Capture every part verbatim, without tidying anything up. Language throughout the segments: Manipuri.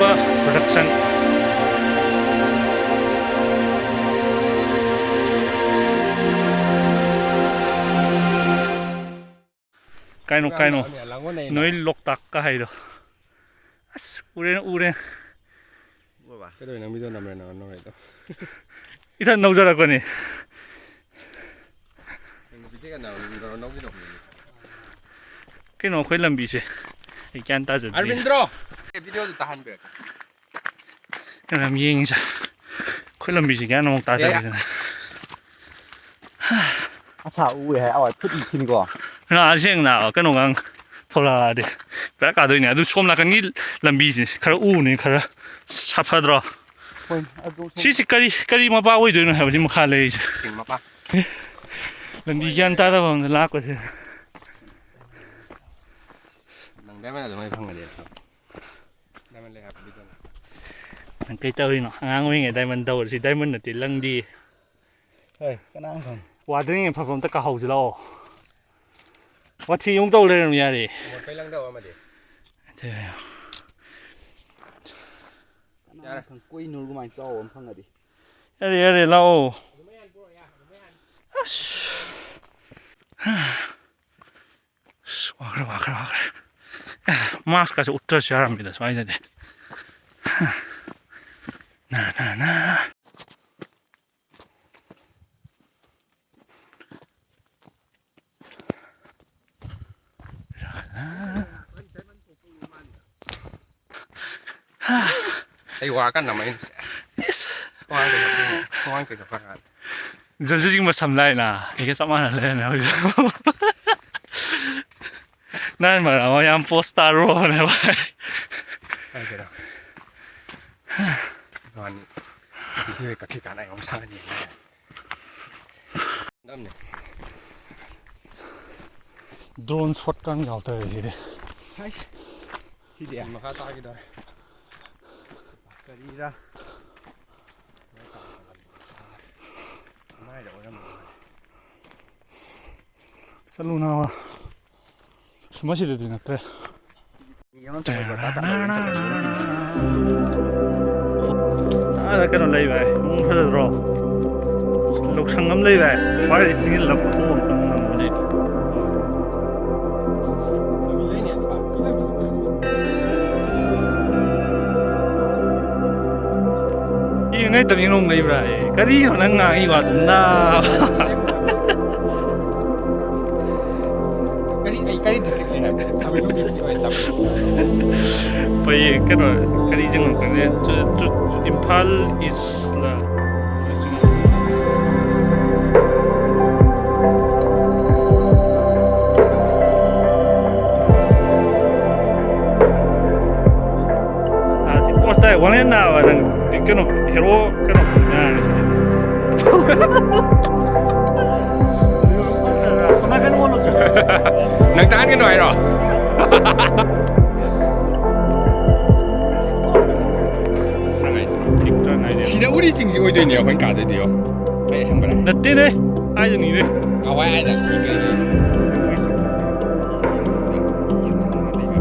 Production. ꯀꯥꯏꯅꯣ, ꯀꯥꯏꯅꯣ? ꯅꯣꯏ ꯂꯣꯛꯇꯥꯛꯀ ꯍꯥꯏꯗꯣ꯫ ꯑꯁ, ꯎꯔꯦ, ꯎꯔꯦ꯫ ꯀꯩꯗꯧꯔꯤ? ꯅꯪ video ꯅꯝꯃꯦ, ꯅꯪ ꯅꯣꯏꯗꯣ꯫ ꯏꯊꯟ ꯅꯧꯖꯔꯛꯄꯅꯤ꯫ ꯅꯪ video ꯀꯟꯅ ꯅꯧ-, ꯅꯧꯒꯤꯗꯧꯕꯅꯤ꯫ ꯀꯩꯅꯣ ꯑꯩꯈꯣꯏ ꯂꯝꯕꯤꯁꯦ? ꯑꯩ ꯒ꯭ꯌꯥꯟ ꯇꯥꯖꯗ꯭ꯔꯦ꯫ ꯑꯔꯕꯤꯟꯗ꯭ꯔꯣ! ꯑꯦ, videoꯗꯨ ꯇꯥꯍꯟꯕꯤꯔꯛꯀꯦ꯫ ꯀꯩꯅꯣ ꯌꯥꯝ ꯌꯦꯡꯉꯤꯁꯦ꯫ ꯑꯩꯈꯣꯏ ꯂꯝꯕꯤꯁꯦ ꯒ꯭ꯌꯥꯟ ꯑꯃꯨꯛ ꯇꯥꯗꯕꯤꯗꯅꯦ꯫ ꯑꯁꯥ ꯎꯏ ꯍꯥꯏ, ꯑꯋꯥꯏ ꯐꯨꯠ ꯏꯈꯤꯅꯤꯀꯣ꯫ ꯅꯥ, ꯑꯁꯦꯡꯅ ꯀꯩꯅꯣꯒ ꯊꯣꯛꯂꯛꯑꯗꯤ ꯕꯦꯔꯥ ꯀꯥꯗꯣꯏꯅꯦ꯫ ꯑꯗꯨ ꯁꯣꯝ ꯅꯥꯀꯟꯒꯤ ꯂꯝꯕꯤꯁꯦ ꯈꯔ ꯎꯅꯤ, ꯈꯔ ꯁꯥꯐꯗ꯭ꯔꯣ? ꯍꯣꯏ, ꯑꯗꯨ ꯁꯣꯝ ꯁꯤꯁꯤ ꯀꯔꯤ, ꯀꯔꯤ ꯃꯄꯥ ꯑꯣꯏꯗꯣꯏꯅꯣ ꯍꯥꯏꯕꯁꯤ ꯃꯈꯥ ꯂꯩꯔꯤꯁꯦ꯫ ꯆꯤꯡ ꯃꯄꯥ꯫ ꯂꯝꯕꯤ ꯒ꯭ꯌꯥꯟ ꯇꯥꯗꯕ ꯑꯃꯗ ꯂꯥꯛꯄꯁꯦ꯫ ꯅꯪ diamond ꯑꯗꯨꯃꯥꯏꯅ ꯐꯪꯒꯅꯤ꯫ Diamond ꯂꯩ ꯍꯥꯏꯕꯗꯨꯗꯅꯦ꯫ ꯅꯪ ꯀꯩ ꯇꯧꯔꯤꯅꯣ? ꯑꯉꯥꯡ ꯑꯣꯏꯔꯤꯉꯩ diamond ꯇꯧꯔꯁꯤ, diamond ꯅꯠꯇꯦ, ꯂꯪꯗꯤ꯫ ꯍꯣꯏ, ꯀꯅꯥꯅ ꯈꯪ? ꯋꯥꯗ꯭ꯔꯤꯉꯩ ꯐꯕ ꯑꯝꯇ ꯀꯥꯍꯧꯁꯤ ꯂꯥꯛꯑꯣ꯫ ꯋꯥꯊꯤ ꯑꯃꯨꯛ ꯇꯧ ꯂꯩꯔꯝ ꯌꯥꯔꯦ꯫ ꯑꯃꯣꯠꯄꯩ ꯂꯪꯗꯧ ꯑꯃꯗꯤ꯫ ꯑꯗꯨ ꯀꯅꯥꯅ ꯌꯥꯔꯦ꯫ ꯈꯪ, ꯀꯣꯏ ꯅꯨꯔ ꯀꯃꯥꯏꯅ ꯆꯥꯎꯕ ꯑꯃ ꯐꯪꯉꯗꯤ꯫ ꯌꯥꯔꯦ, ꯌꯥꯔꯦ, ꯂꯥꯛꯑꯣ꯫ ꯑꯁ꯫ ꯑꯁ, ꯋꯥꯈ꯭ꯔꯦ, ꯋꯥꯈ꯭ꯔꯦ, ꯋꯥꯈ꯭ꯔꯦ꯫ ꯑꯦ, mask ꯀꯁꯦ ꯎꯞꯇ꯭ꯔꯁꯨ ꯌꯥꯔꯝꯃꯤꯗ ꯁ꯭ꯋꯥꯏꯗꯗꯤ꯫ ꯅꯥ, ꯅꯥ, ꯅꯥ꯫ ꯑꯩ ꯋꯥ ꯀꯟꯅ ꯃꯩ ꯁꯦꯁ꯫ ꯏꯁ꯫ ꯋꯥ ꯀꯩꯗꯧ-, ꯋꯥ ꯀꯩꯗꯧ-, ꯖꯜꯖꯤꯡ ꯃꯁꯝ ꯂꯥꯏꯅ ꯑꯩꯒ ꯆꯞ ꯃꯥꯟꯅ ꯂꯩꯔꯝꯃꯦ ꯍꯧꯖꯤꯛ꯫ ꯅꯍꯥꯟ ꯃꯔꯛ ꯑꯃ ꯌꯥꯝ post ꯇꯥꯔꯨꯔꯕꯅꯦꯕ꯫ ꯀꯥꯏꯗꯩꯅꯣ? ꯅꯍꯥꯟ ꯅꯨꯄꯤ ꯍꯣꯏ ꯀꯛꯈꯤ ꯀꯥꯟꯗ ꯑꯩꯉꯣꯟꯗ ꯁꯥꯟꯅꯅꯤ ꯍꯥꯏ꯫ ꯅꯝꯅꯦ꯫ Drone shot ꯀ ꯌꯥꯎꯗ꯭ꯔꯦ ꯁꯤꯗꯤ꯫ ꯍꯥꯏꯁ꯫ ꯁꯤꯗꯤ꯫ ꯃꯈꯥ ꯇꯥꯈꯤꯗꯧꯔꯦ꯫ ꯀꯔꯤꯔꯥ? ꯃꯥꯏꯗ ꯑꯣꯏꯔꯝꯕ ꯃꯥꯜꯂꯦ꯫ ꯆꯠꯂꯨ ꯅꯥꯕ꯫ ꯁꯨꯝꯕꯁꯤꯗꯗꯤ ꯅꯠꯇ꯭ꯔꯦ꯫ ꯃꯤ ꯑꯃ ꯆꯠꯂꯒ ꯇꯥ ꯇꯥ ꯂꯧꯔꯦ ꯆꯠꯂꯦ꯫ ꯑꯥꯗ ꯀꯩꯅꯣ ꯂꯩ ꯚꯥꯏ, ꯃꯑꯣꯡ ꯐꯖꯗ꯭ꯔꯣ? ꯂꯧꯁꯪ ꯑꯃ ꯂꯩ ꯚꯥꯏ, ꯁ꯭ꯋꯥꯏꯗ ꯆꯤꯡꯁꯤꯜꯂꯒ ꯐꯣꯇꯣ ꯑꯝꯇꯪ ꯅꯝꯕꯅꯦ꯫ ꯌꯦꯡꯉꯩ ꯇꯝ ꯌꯦꯡꯉꯣꯡ ꯂꯩꯕ꯭ꯔꯥ? ꯑꯦ, ꯀꯔꯤꯅꯣ ꯅꯪ ꯉꯥꯡꯉꯤ ꯋꯥꯗꯨꯅ? ꯀꯔꯤ, ꯑꯩ ꯀꯔꯤ district ꯅꯦ ꯍꯥꯏꯕ? ꯇꯃꯦꯡꯂꯣꯡ district ꯑꯣꯏ ꯇꯝ꯫ ꯑꯩꯈꯣꯏ ꯀꯩꯅꯣ, ꯀꯔꯤ ꯆꯤꯡꯅꯣ ꯈꯪꯗꯦ꯫ ꯆꯨ-, ꯆꯨ-, ꯏꯝꯐꯥꯜ East ꯂ꯫ ꯑꯥ, ꯁꯤ post ꯇꯥꯏ꯫ ꯋꯥꯡꯂꯦꯟ ꯅꯥꯕ ꯅꯪ ꯀꯩꯅꯣ, hero ꯀꯩꯅꯣ ꯉꯥꯡꯉꯤꯁꯤꯗꯤ꯫ ꯅꯪ ꯇꯥꯍꯟꯒꯅꯨ ꯍꯥꯏꯔꯣ? ꯁꯤꯗ ꯎꯔꯤ ꯆꯤꯡꯁꯤ ꯑꯣꯏꯗꯣꯏꯅꯦ ꯑꯩꯈꯣꯏꯅ ꯀꯥꯗꯣꯏꯗꯤ, ꯌꯦꯡꯉꯣ꯫ ꯑꯩ ꯑꯁꯪꯕ ꯂꯥꯏ꯫ ꯅꯠꯇꯦꯅꯦ, ꯍꯥꯏꯗꯨꯅꯤꯅꯦ꯫ ꯀꯋꯥꯏ ꯍꯥꯏꯗ ꯁꯤ ꯀꯩꯅꯣ? ꯁꯤ ꯃꯊꯛꯇ ꯏꯁꯪ ꯁꯪꯅ ꯂꯩꯕ꯫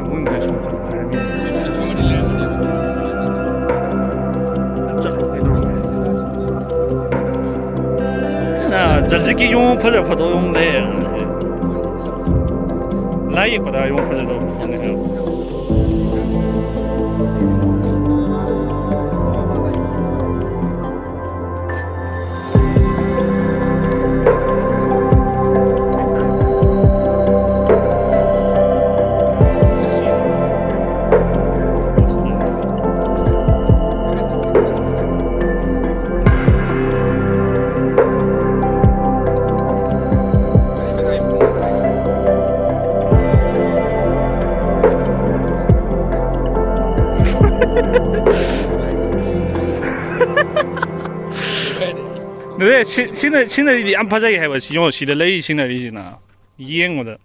ꯃꯣꯏ ꯉꯁꯥꯏ ꯁꯣꯝ ꯆꯠꯂꯣ ꯍꯥꯏꯔꯝꯃꯤ꯫ ꯁꯣꯝ ꯆꯠꯂꯣ ꯍꯥꯏꯔꯝꯃꯤ꯫ ꯆꯠꯂꯣ ꯀꯩꯗꯧꯔꯒꯦ? ꯅ ꯖꯜꯖꯤꯛꯀꯤ ꯌꯣꯡ ꯐꯖ ꯐꯖꯕ ꯌꯣꯡ ꯂꯩ꯫ ꯂꯥꯏ ꯌꯦꯛꯄꯗ ꯌꯣꯡ ꯐꯖꯗꯕ ꯐꯖꯅ ꯍꯥꯏꯕ꯫ ꯅꯠꯇꯦ, ꯁꯤ-, ꯁꯤꯅ-, ꯁꯤꯅꯔꯤꯗꯤ ꯌꯥꯝ ꯐꯖꯩ ꯍꯥꯏꯕ꯫ ꯁꯤ ꯌꯦꯡꯉꯣ, ꯁꯤꯗ ꯂꯩꯔꯤ ꯁꯤꯅꯔꯤꯁꯤꯅ ꯌꯦꯡꯕꯗ꯫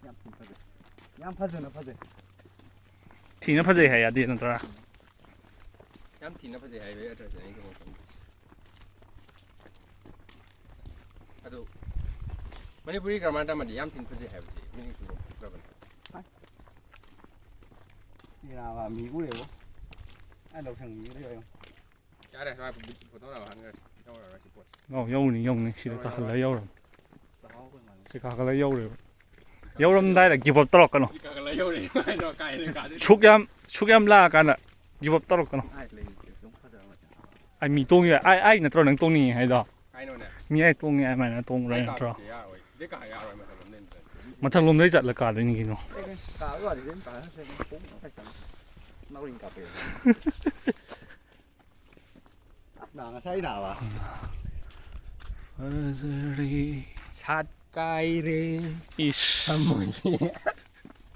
ꯌꯥꯝ ꯊꯤꯅ ꯐꯖꯩ꯫ ꯌꯥꯝ ꯐꯖꯅ ꯐꯖꯩ꯫ ꯊꯤꯅ ꯐꯖꯩ ꯍꯥꯏ ꯌꯥꯗꯦ ꯅꯠꯇ꯭ꯔꯥ? ꯌꯥꯝ ꯊꯤꯅ ꯐꯖꯩ ꯍꯥꯏꯕ ꯌꯥꯗ꯭ꯔꯁꯨ ꯑꯩꯅ ꯈꯪꯕ ꯃꯇꯝꯗ꯫ ꯑꯗꯨ ꯃꯅꯤꯄꯨꯔꯤ grammar ꯇꯝꯃꯗꯤ ꯌꯥꯝ ꯊꯤꯅ ꯐꯖꯩ ꯍꯥꯏꯕꯁꯤ meaning ꯆꯨꯝꯕ ꯊꯣꯛꯇ꯭ꯔꯕꯅꯤ꯫ ꯏꯔꯥꯕ ꯃꯤ ꯎꯔꯦꯕꯣ꯫ ꯌꯥꯔꯦ, ꯁ꯭ꯋꯥꯏ ꯐꯣꯇꯣ ꯂꯥꯎ ꯍꯟꯈ꯭ꯔꯁꯤ꯫ ꯌꯧꯔꯔꯣꯏ ꯁꯤ ꯄꯣꯠꯁꯦ꯫ ꯑꯧ, ꯌꯧꯅꯤ, ꯌꯧꯅꯤ꯫ ꯁꯤꯗ ꯀꯥꯈꯠꯂ ꯌꯧꯔꯝ꯫ ꯁꯤ ꯀꯥꯈꯠꯂ ꯌꯧꯔꯦꯕ꯫ ꯌꯧꯔꯝꯗꯥꯏꯗ give up ꯇꯧꯔꯛꯀꯅꯣ꯫ ꯁꯤ ꯀꯥꯈꯠꯂ ꯌꯧꯔꯦ꯫ ꯁꯨꯛ ꯌꯥꯝ, ꯁꯨꯛ ꯌꯥꯝ ꯂꯥꯛꯑꯀꯥꯟꯗ give up ꯇꯧꯔꯛꯀꯅꯣ꯫ ꯑꯩ ꯃꯤ ꯇꯣꯡꯉꯤ, ꯑꯩ, ꯑꯩ ꯅꯠꯇ꯭ꯔꯣ ꯅꯪ ꯇꯣꯡꯅꯤꯡꯉꯤ ꯍꯥꯏꯗꯣ? ꯀꯥꯏꯅꯣꯅꯦ? ꯃꯤ ꯑꯩ ꯇꯣꯡꯉꯤ ꯑꯗꯨꯃꯥꯏꯅ ꯇꯣꯡꯕ꯭ꯔꯥ ꯅꯠꯇ꯭ꯔꯣ? ꯀꯥꯕꯁꯦ ꯌꯥꯔꯣꯏ꯫ ꯁꯤꯗꯩ ꯀꯥ ꯌꯥꯔꯣꯏ, ꯃꯊꯛ ꯂꯣꯝꯗꯩ ꯆꯠꯂ ꯀꯥꯗꯣꯏꯅꯤ ꯀꯩꯅꯣ꯫ ꯀꯥꯕꯒꯤ ꯋꯥꯗꯤ ꯑꯗꯨꯝ ꯀꯥ ꯅꯠꯇ꯭ꯔꯦ, ꯅꯪ ꯈꯣꯡꯅ ꯆꯠꯂꯣ꯫ ꯅꯥꯎꯔꯤ ꯀꯥꯞꯄꯦ꯫ ꯑꯁ, ꯅꯥ ꯉꯁꯥꯏ ꯅꯥꯕ꯫ ꯐꯖꯔꯦ꯫ ꯁꯥꯠ ꯀꯥꯏꯔꯦ꯫ ꯏꯁ꯫ ꯊꯃꯣꯏ꯫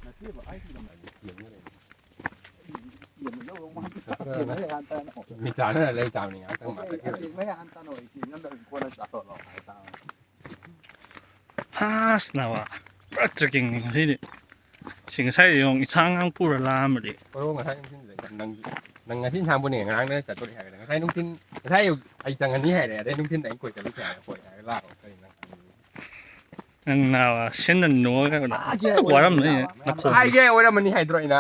ꯅꯠꯇꯦꯕ, ꯑꯩ ꯁꯤꯗ ꯃꯥꯏꯗ ꯌꯦꯡꯉ ꯂꯩ꯫ ꯃꯤꯠ ꯆꯥꯟꯅꯔ ꯂꯩ ꯇꯥꯕꯅꯤ ꯉꯥꯛꯇꯪ ꯃꯥ ꯆꯠꯈꯤꯕꯅꯤ꯫ ꯍꯥꯁ ꯅꯥꯕ꯫ ꯄꯨꯔꯥ trekking ꯅꯤ ꯉꯁꯤꯗꯤ꯫ ꯁꯤ ꯉꯁꯥꯏ ꯌꯦꯡꯉꯣ, ꯏꯟꯁꯥꯡꯒ ꯄꯨꯔ ꯂꯥꯛꯑꯝꯃꯗꯤ꯫ ꯍꯣꯏ, ꯉꯁꯥꯏ ꯅꯨꯡꯊꯤꯟꯗꯨꯗ ꯅꯪ, ꯅꯪ ꯉꯁꯤ ꯏꯟꯁꯥꯡ ꯄꯨꯅꯦ, ꯉꯔꯥꯡꯅ ꯆꯠꯇꯣꯔꯤ ꯍꯥꯏꯔꯦ꯫ ꯉꯁꯥꯏ ꯅꯨꯡꯊꯤꯟ, ꯉꯁꯥꯏ ꯑꯌꯨꯛ ꯑꯩ ꯆꯪꯉꯅꯤ ꯍꯥꯏꯔꯦ, ꯑꯗꯩ ꯅꯨꯡꯊꯤꯟꯗ ꯑꯩ ꯀꯣꯏ ꯆꯠꯂꯨꯁꯦ ꯍꯥꯏꯔꯦ, ꯀꯣꯏ ꯍꯥꯏꯔꯒ ꯂꯥꯛꯑꯣ꯫ ꯀꯔꯤ ꯅꯪ ꯈꯜꯂꯤꯅꯣ? ꯅꯪ ꯅꯥꯕ ꯁꯦꯟꯗꯟ ꯅꯣꯏꯒ ꯐꯖꯅ ꯋꯥꯔꯝꯅꯤ ꯅꯈꯣꯡ꯫ ꯍꯥꯏꯒꯦ ꯑꯣꯏꯔꯝꯃꯅꯤ ꯍꯥꯏꯗ꯭ꯔꯣ ꯑꯩꯅ?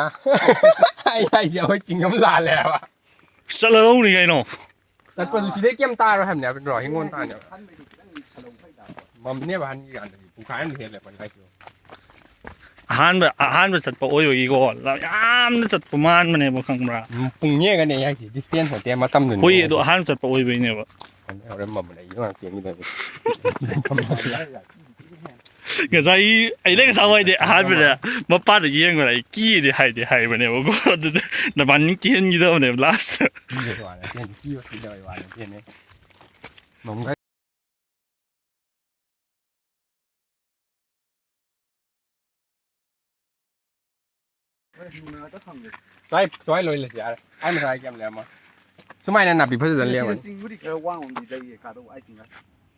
ꯑꯩ ꯍꯥꯏꯁꯦ ꯑꯩꯈꯣꯏ ꯆꯤꯡ ꯑꯃ ꯂꯥꯜꯂꯦ ꯍꯥꯏꯕ꯫ ꯆꯠꯂꯗꯧꯅꯤ ꯀꯩꯅꯣ꯫ ꯆꯠꯄꯗꯨ ꯁꯤꯗꯩ ꯀꯩꯝ ꯇꯥꯔꯣꯏ ꯍꯥꯏꯕꯅꯦ, ꯑꯗꯨꯗꯣ ꯍꯤꯡꯒꯣꯜ ꯇꯥꯅꯦꯕ꯫ ꯃꯝꯅꯦꯕ ꯍꯟꯈꯤ ꯀꯥꯟꯗꯗꯤ ꯄꯨꯡꯈꯥꯏ ꯑꯃ ꯍꯦꯜꯂꯦ ꯑꯩꯈꯣꯏ ꯂꯥꯛꯏꯗꯣ꯫ ꯑꯍꯥꯟꯕ, ꯑꯍꯥꯟꯕ ꯆꯠꯄ ꯑꯣꯏꯕꯒꯤꯀꯣ, ꯌꯥꯝꯅ ꯆꯠꯄ ꯃꯥꯟꯕꯅꯦꯕ, ꯈꯪꯕ꯭ꯔꯥ? ꯎꯝ, ꯄꯨꯡ ꯌꯦꯡꯉꯒꯅꯦ ꯑꯩ ꯍꯥꯏꯁꯦ, distance ꯅꯠꯇꯦ, ꯃꯇꯝꯗꯨꯅꯤ ꯍꯣꯏ, ꯑꯗꯣ ꯌꯦꯡꯉꯤꯁꯦ꯫ ꯑꯍꯥꯟꯕ ꯆꯠꯄ ꯑꯣꯏꯕꯩꯅꯦꯕ꯫ ꯍꯣꯔꯦꯟ ꯃꯝꯕꯗ ꯑꯩ ꯌꯣꯡ ꯆꯦꯟꯈꯤꯗꯣꯏꯅꯤ꯫ ꯉꯁꯥꯏ ꯑꯩ ꯂꯩ ꯉꯁꯥꯏ ꯋꯥꯏꯗꯤ ꯑꯍꯥꯟꯕꯗ ꯃꯄꯥꯟꯗ ꯌꯦꯡꯕꯗ ꯑꯩ ꯀꯤꯗꯤ ꯍꯥꯏꯗꯤ ꯍꯥꯏꯕꯅꯦꯕꯀꯣ꯫ ꯑꯗꯨꯗ ꯅꯕꯥꯅꯤ ꯀꯤꯍꯟꯈꯤꯗꯕꯅꯦꯕ last꯫ ꯀꯤꯕꯒꯤ ꯋꯥ ꯅꯠꯇꯦ, ꯀꯤꯕ ꯀꯤꯗꯕꯒꯤ ꯋꯥ ꯅꯠꯇꯦꯅꯦ꯫ ꯃꯝꯒ ꯁ꯭ꯋꯥꯏ, ꯁ꯭ꯋꯥꯏ ꯂꯣꯏ ꯂꯩꯁꯤ ꯌꯥꯔꯦ꯫ ꯑꯩ ꯃꯁꯥ ꯑꯩ ꯀꯩꯝ ꯂꯩꯔꯝꯃꯣꯏ꯫ ꯁꯨꯃꯥꯏꯅ ꯅꯥꯄꯤ ꯐꯖꯅ ꯁꯤꯗ ꯂꯩꯔꯝꯒꯅꯤ꯫ ꯆꯤꯡꯕꯨꯗꯤ ꯈꯔ ꯋꯥꯡꯕꯗꯤ ꯂꯩꯌꯦ, ꯀꯥꯗꯧ ꯑꯩ ꯆꯤꯡ ꯉꯥꯛꯇ꯫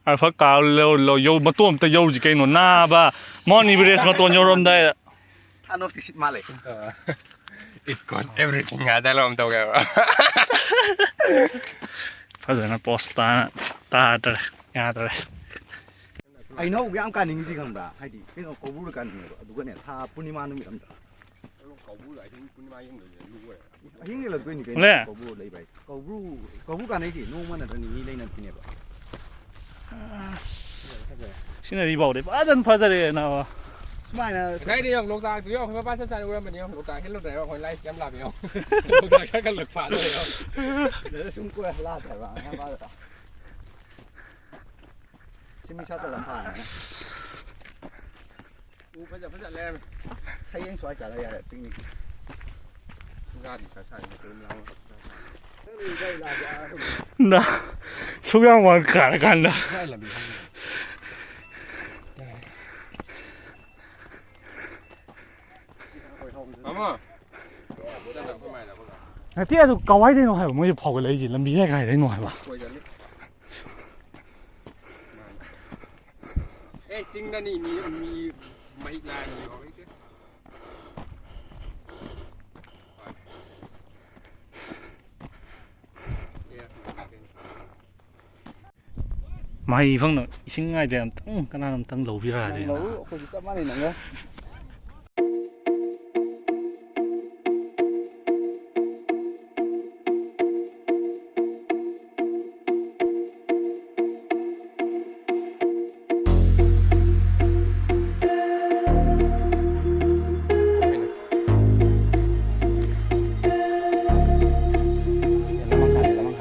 ꯑ, ꯐꯛ ꯀꯥ ꯂꯧ, ꯂꯧ, ꯌꯧ, ꯃꯇꯣꯟ ꯑꯝꯇ ꯌꯧꯁꯤ ꯀꯩꯅꯣ, ꯅꯥꯕ꯫ Mount Everest ꯃꯇꯣꯟ ꯌꯧꯔꯝꯗꯥꯏꯗ꯫ ꯊꯥꯅꯣꯁꯀꯤ ꯁꯤꯠ ꯃꯥꯜꯂꯦ꯫ It cost everything ꯍꯥꯏꯗ ꯂꯧꯔꯝ ꯇꯧꯒꯦꯕ꯫ ꯐꯖꯅ pose ꯇꯥꯅ ꯇꯥꯗ꯭ꯔꯦ, ꯌꯥꯗ꯭ꯔꯦ꯫ ꯑꯩꯅ ꯍꯧꯕ ꯌꯥꯝ ꯀꯥꯅꯤꯡꯉꯤꯁꯤ ꯈꯪꯕ꯭ꯔꯥ? ꯍꯥꯏꯗꯤ ꯀꯩꯅꯣ ꯀꯧꯕ꯭ꯔꯨꯗ ꯀꯥꯅꯤꯡꯉꯦꯕ꯫ ꯑꯗꯨꯒꯅꯦ ꯊꯥ ꯄꯨꯔꯅꯤꯃꯥ ꯅꯨꯃꯤꯠ ꯑꯝꯗ꯫ ꯀꯧꯕ꯭ꯔꯨꯗ ꯑꯍꯤꯡ ꯄꯨꯔꯅꯤꯃꯥ ꯌꯦꯡꯗꯣꯏꯁꯦ ꯂꯨ ꯑꯣꯏꯔꯦ꯫ ꯑꯍꯤꯡ ꯂꯦꯛꯂꯛꯇꯣꯏꯅꯤ ꯀꯩꯅꯣ꯫ ꯂꯦ꯫ ꯀꯧꯕ꯭ꯔꯨ ꯂꯩꯕ ꯍꯥꯏꯁꯦ꯫ ꯀꯧꯕ꯭ꯔꯨ, ꯀꯧꯕ꯭ꯔꯨ ꯀꯥꯟꯅꯩꯁꯦ ꯅꯣꯡꯃ ꯅꯠꯇ꯭ꯔ ꯅꯤꯅꯤ ꯂꯩꯅꯕꯒꯤꯅꯦꯕ꯫ ꯁꯤꯅꯔꯤ ꯐꯥꯎꯗꯤ ꯐꯖꯅ ꯐꯖꯔꯦ ꯅꯥꯕ꯫ ꯁꯨꯃꯥꯏꯅ ꯉꯁꯥꯏꯗꯤ ꯌꯦꯡꯉꯣ, ꯂꯣꯛꯇꯥꯛꯇꯨ ꯌꯦꯡꯉꯣ, ꯑꯩꯈꯣꯏ ꯃꯄꯥ ꯆꯞ ꯆꯥꯅ ꯎꯔꯝꯕꯅꯤ ꯌꯦꯡꯉꯣ, ꯂꯣꯛꯇꯥꯛ ꯍꯦꯜꯂꯨꯗ꯭ꯔꯦ ꯌꯦꯡꯉꯣ, ꯑꯩꯈꯣꯏ ꯂꯥꯏꯁꯤ ꯀꯌꯥꯝ ꯂꯥꯞꯄꯦ ꯌꯦꯡꯉꯣ꯫ ꯂꯣꯛꯇꯥꯛ ꯁꯥꯒꯠꯂꯛ ꯐꯥꯗ꯭ꯔꯦ ꯌꯦꯡꯉꯣ꯫ ꯑꯗꯨꯗ ꯁꯨꯝ ꯀꯣꯏ ꯍꯜꯂꯛꯑꯗ꯭ꯔꯕ ꯑꯉꯥꯡ ꯃꯥꯗꯨꯗ꯫ ꯁꯤꯃꯤ ꯁꯥꯠꯇ ꯂꯝꯐꯥꯅ꯫ ꯎ ꯐꯖ ꯐꯖ ꯂꯩꯔꯝꯃꯦ꯫ ꯁꯌꯦꯡ ꯁ꯭ꯋꯥꯏ ꯆꯠꯂ ꯌꯥꯔꯦ, ꯄꯤꯛꯅꯤꯛ꯫ ꯒꯥꯔꯤ ꯈꯔ ꯁꯥꯡꯅ ꯑꯗꯨꯝ ꯂꯥꯛꯑꯣ꯫ ꯅ, ꯁꯨꯛ ꯌꯥꯝ ꯋꯥꯡ ꯀꯥꯔ ꯀꯥꯟꯗ꯫ ꯉꯁꯥꯏ ꯂꯝꯕꯤ ꯈꯪꯗꯦ꯫ ꯌꯥꯔꯦ꯫ ꯃꯥꯃꯣ꯫ ꯅꯠꯇꯦ, ꯑꯗꯨ ꯀꯋꯥꯏꯗꯩꯅꯣ ꯍꯥꯏꯕ ꯃꯣꯏꯁꯦ ꯐꯥꯎꯒꯠꯂꯛꯏꯁꯦ? ꯂꯝꯕꯤ ꯀꯥꯏꯗꯩꯅꯣ ꯍꯥꯏꯕ? ꯀꯣꯏ ꯆꯠꯂꯤ꯫ ꯑꯦ, ꯆꯤꯡꯗꯅꯤ, ꯃꯤ, ꯃꯤ ꯃꯍꯤꯛ ꯂꯥꯡꯉꯤ ꯍꯧꯔꯛꯏꯁꯦ꯫ ꯃꯍꯩ ꯐꯪꯅ ꯏꯁꯤꯡ ꯉꯥꯏꯗ ꯑꯝꯇꯪ ꯀꯅꯥꯅꯣ ꯑꯝꯇꯪ ꯂꯧꯕꯤꯔꯛꯑꯗꯤ ꯅꯪ ꯂꯧ, ꯅꯥꯕ꯫ ꯑꯩꯈꯣꯏꯁꯨ ꯆꯞ ꯃꯥꯟꯅꯩ ꯅꯪꯒ꯫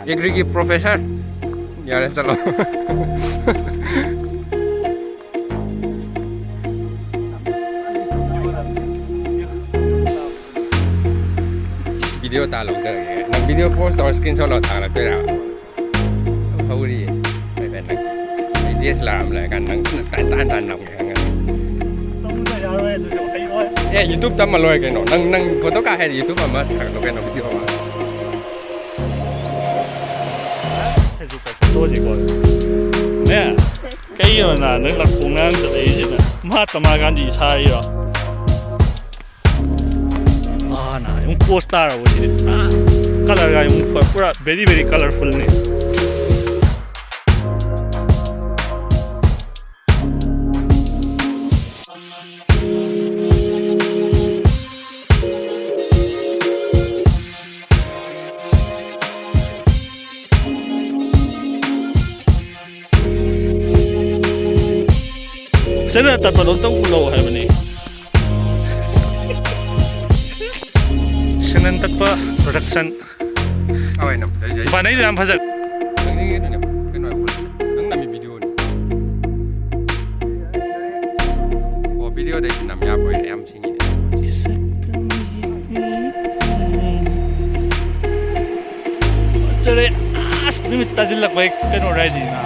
ꯑꯦꯒ꯭ꯔꯤꯒꯤ ꯄ꯭ꯔꯣꯐꯦꯁꯔ꯫ ꯌꯥꯔꯦ, ꯆꯠꯂꯣ꯫ ꯚꯤꯗꯤꯑꯣ ꯇꯥ ꯂꯧꯖꯔꯒꯦ꯫ ꯅꯪ ꯚꯤꯗꯤꯑꯣ ꯄꯣꯁ ꯇꯧꯔ ꯁ꯭ꯀ꯭ꯔꯤꯟ ꯁꯣꯠ ꯂꯧꯔ ꯊꯥꯒꯠꯂꯛꯇꯣꯏꯔꯥ? ꯍꯧꯔꯤꯌꯦ꯫ ꯐꯩ ꯐꯩ ꯅꯪ꯫ ꯑꯩ ꯗꯤ ꯑꯦꯁ ꯑꯦꯜ ꯑꯥꯔ ꯑꯃ ꯂꯩꯔꯀꯥꯟꯗ ꯅꯪ ꯇꯥꯟ ꯇꯥꯟ ꯇꯥꯟ ꯅꯝꯒꯦ ꯈꯪꯒꯅꯤ꯫ ꯇꯝꯕꯗ ꯌꯥꯔꯣꯏ ꯑꯗꯨꯁꯨ ꯍꯩꯔꯣꯏ꯫ ꯑꯦ, ꯌꯨꯇ꯭ꯌꯨꯕ ꯇꯝꯃ ꯂꯣꯏꯔꯦ ꯀꯩꯅꯣ꯫ ꯅꯪ, ꯅꯪ ꯐꯣꯇꯣ ꯀꯥꯞ ꯍꯩꯔꯗꯤ ꯌꯨꯇ꯭ꯌꯨꯕ ꯑꯃ ꯊꯥꯒꯠꯂꯣ ꯀꯩꯅꯣ, ꯚꯤꯗꯤꯑꯣ ꯑꯃ꯫ ꯐꯦꯁꯕꯨꯛꯇ ꯐꯣꯇꯣꯁꯤꯀꯣ꯫ ꯅꯦ, ꯀꯩꯒꯤꯅꯣ ꯅ, ꯅꯪ ꯅꯈꯣꯡꯅ ꯆꯠꯂꯛꯏꯁꯤꯅ ꯃꯍꯥꯇꯃꯥ ꯒꯥꯟꯙꯤ ꯁꯥꯔꯤꯔꯣ? ꯑꯥ, ꯅ, ꯌꯦꯡꯉꯨ, ꯄꯣꯁ ꯇꯥꯔꯕ ꯁꯤꯗꯤ꯫ ꯄꯨꯔꯥ ꯀꯂꯔꯒ ꯌꯦꯡꯉꯨ, ꯄꯨꯔꯥ very, very colorful ꯅꯤ꯫ ꯐꯖꯅ ꯇꯠꯄꯗꯣ ꯑꯝꯇꯪ ꯎꯠꯂꯛꯑꯣ ꯍꯥꯏꯕꯅꯤ꯫ ꯁꯦꯟꯗꯟ ꯇꯠꯄ production. ꯑꯋꯥꯏ ꯅꯝ ꯐꯖꯩ. ꯏꯄꯥ, ꯅꯪꯒꯤꯗꯣ ꯌꯥꯝ ꯐꯖꯔꯦ. ꯅꯪꯒꯤ ꯀꯩꯅꯣꯅꯦ, ꯀꯩꯅꯣ ꯍꯥꯏꯕ, ꯅꯪ ꯅꯝꯃꯤ videoꯅꯤ. ꯑꯣ, videoꯗꯩ ꯅꯝ ꯌꯥꯕ ꯑꯣꯏꯔꯦ, ꯌꯥꯝ ꯁꯤꯡꯉꯤꯅꯦ. ꯐꯖꯔꯦ. ꯑꯁ, ꯅꯨꯃꯤꯠ ꯇꯥꯁꯤꯜꯂꯛꯄꯩ ꯀꯩꯅꯣ ꯔꯥꯏꯗꯤꯅ.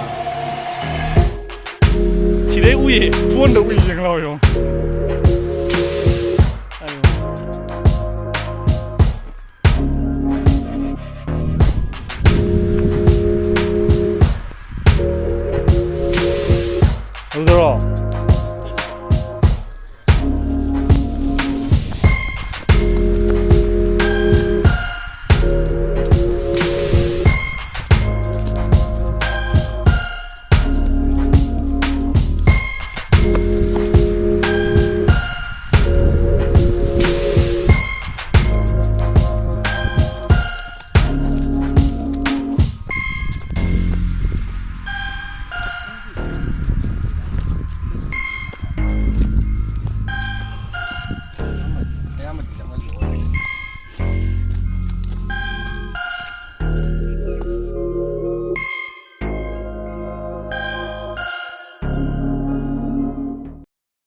ꯁꯤꯗꯩ ꯎꯏꯌꯦ, phoneꯗ ꯎꯏ, ꯌꯦꯡ ꯂꯥꯎ ꯌꯦꯡꯉꯣ.